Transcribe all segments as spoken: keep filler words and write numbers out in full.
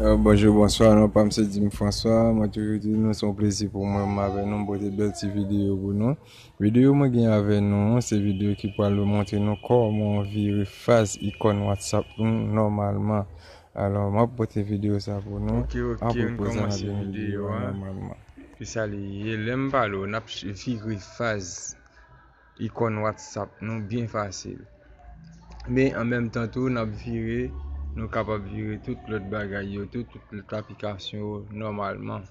Euh, bonjou, bonswa, non pa m se Dim François. Mwen toujou di nou se yon plezi pou mwen, mwen avè nou, m pote bèl ti videyo pou nou. Videyo mwen gen avè nou, se videyo ki pral montre nou kòman vire faz ikòn WhatsApp nou nòmalman. Alò, m ap pote videyo sa pou nou. Ok, ok, an n prezan kòmanse videyo a nòmalman. Ki sa li ye? Lè m pale w, n ap ch- vire faz ikòn WhatsApp nou byen fasil. Men an menm tan tou, n ap vire, nou kapab vire tout lòt bagay yo tou, tout lòt aplikasyon yo nòmalman,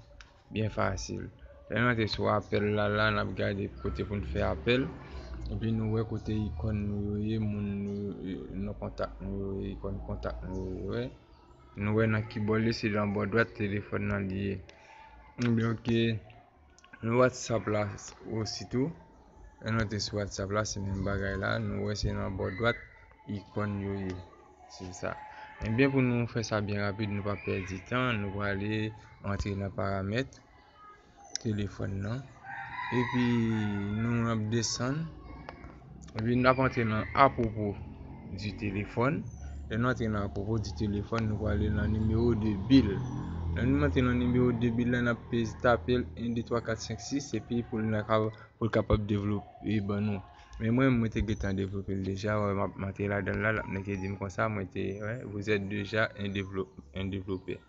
byen fasil. Lè n antre sou apèl la, la, n ap gade kote pou n fè apèl. Epi nou wè kote ikòn nou yo ye, moun nou yo, non kontak nou yo ye, ikòn kontak nou yo ye. Nou wè nan kibò li, se nan bò dwat telefòn nan li ye. Ebyen, ok. Nou WhatsApp la ositou. Lè nou antre sou WhatsApp la, se menm bagay la. Nou wè se nan bò dwat ikòn yo ye. Se sa. Ebyen, pou nou fè sa byen rapid, nou pa pèdi tan, nou prale antre nan paramèt telefòn nan. Epi nou ap desann. Epi n ap antre nan apwopo di telefòn. Lè nou antre nan apwopo di telefòn, nou prale nan nimewo de bil. Lè nou antre nan nimewo de bil la, n ap peze tape l en, de, twa, kat, senk, sis, epi pou l ka, pou l kapab devlope ban nou. Men mwen, mwen te gentan devlope l deja, wè, m ap antre ladan l la, l ap mete di m konsa, mwen te, wè, vous êtes déjà un développe-, un développeur.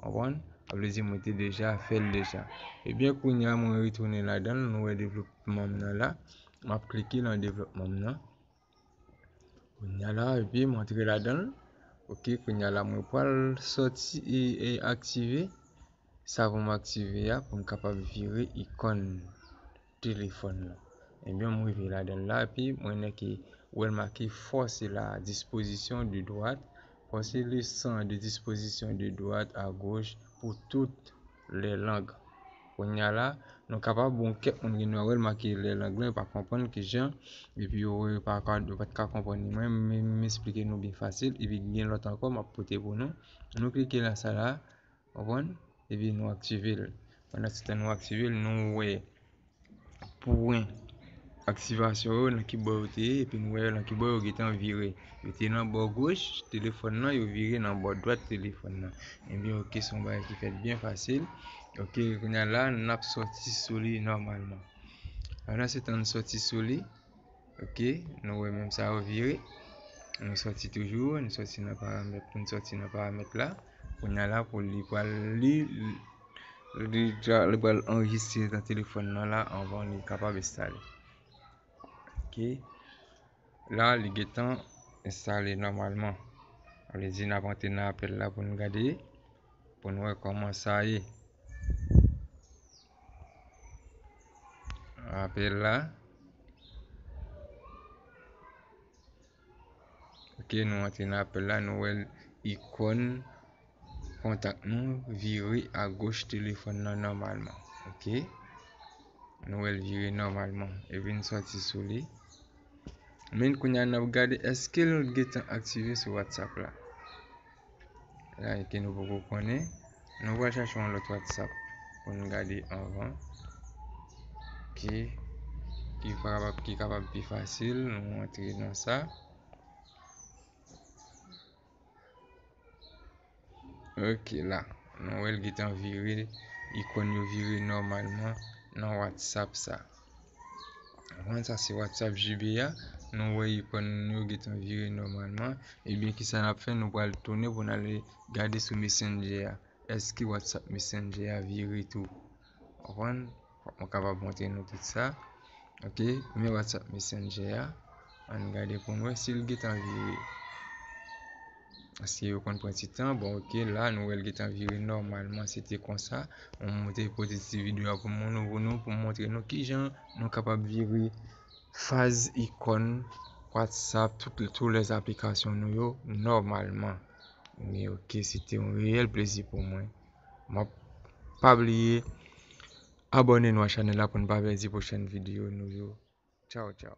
Konprann? Sa vle di mwen te deja fè l deja. Ebyen, kounye a, mwen retounen ladan l, nou wè devlopman m nan la. M ap klike nan devlopman m nan. Kounye a la, epi m antre ladan l. Ok, kounye a la, mwen pral sòti e, e aktive. Sa pou m aktive a, pou m kapab vire ikòn telefòn nan. Ebyen, m rive ladan l la, epi mwen wè ki, wè l make forcer la disposition de droite, forcer le sens de disposition de droite à gauche pour toutes les langues. Kounye a la, nou kapab, bon, kèk moun gen dwa wè l make les langues la, yo pa konprann kijan, epi yo, yo pa ka, yo pa t ka konprann li. Mwen, m, m esplike nou byen fasil, epi gen lòt ankò, m ap pote pou nou. Nou klike la, sa la, konprann? Epi nou aktive l. Pandan se tan nou aktive l, nou wè pwen aktivasyon yo nan ki bò yo te ye, epi nou wè yo nan ki bò yo gentan vire. Yo te nan bò goch telefòn nan, yo vire nan bò dwat telefòn nan. Ebyen, ok, se yon bagay ki fèt byen fasil. Ok, kounye a la, n ap sòti sou li nòmalman. Pandan se tan n sòti sou li, ok, nou wè menm sa yo vire. Nou sòti toujou, nou sòti nan paramèt, nou sòti nan paramèt la. Kounye a la, pou li pral li, li, li pral anrejistre nan telefòn nan la anvan li kapab enstale. Ok. La, li gentan enstale nòmalman. Sa vle di n ap antre nan apèl la pou n gade, pou n wè kòman sa ye. Apèl la. Ok, nou antre nan apèl la, nou wè ikòn kontak nou vire agoch telefòn nan nòmalman. Ok. Nou wè l vire nòmalman. Epi n sòti sou li. Men kounye a n ap gade èske l gentan aktive sou WhatsApp la. La, ke nou poko konnen. Nou pral chache yon lòt WhatsApp pou n gade anvan. Ki, ki kapab, ki kapab pi fasil. Nou antre nan sa. Ok, la. Nou wè l gentan vire, ikòn yo vire nòmalman nan WhatsApp sa. Bon, sa se WhatsApp J B a. Nou wè ikòn yo gentan vire nòmalman. Ebyen, kisa n ap fè? Nou pral tounen pou n ale gade sou Messenger a. Èske WhatsApp Messenger a vire tou? Konprann? Fòk mwen kapab montre nou tout sa. Ok, men WhatsApp Messenger a. Ann gade pou n wè si l gentan vire. Paske yo konn pran ti tan. Bon, ok, la, nou wè l gentan vire nòmalman. Se te konsa. Mwen te pote ti videyo a pou moun, pou nou, pou montre nou kijan nou kapab vire faz ikòn WhatsApp, tout, tous les applications nou yo, nòmalman. Men ok, se te yon reyèl plezi pou mwen. M ap pa bliye abòne nou a chanèl la pou n pa pèdi pwochèn videyo nou yo. Tchaw, tchaw.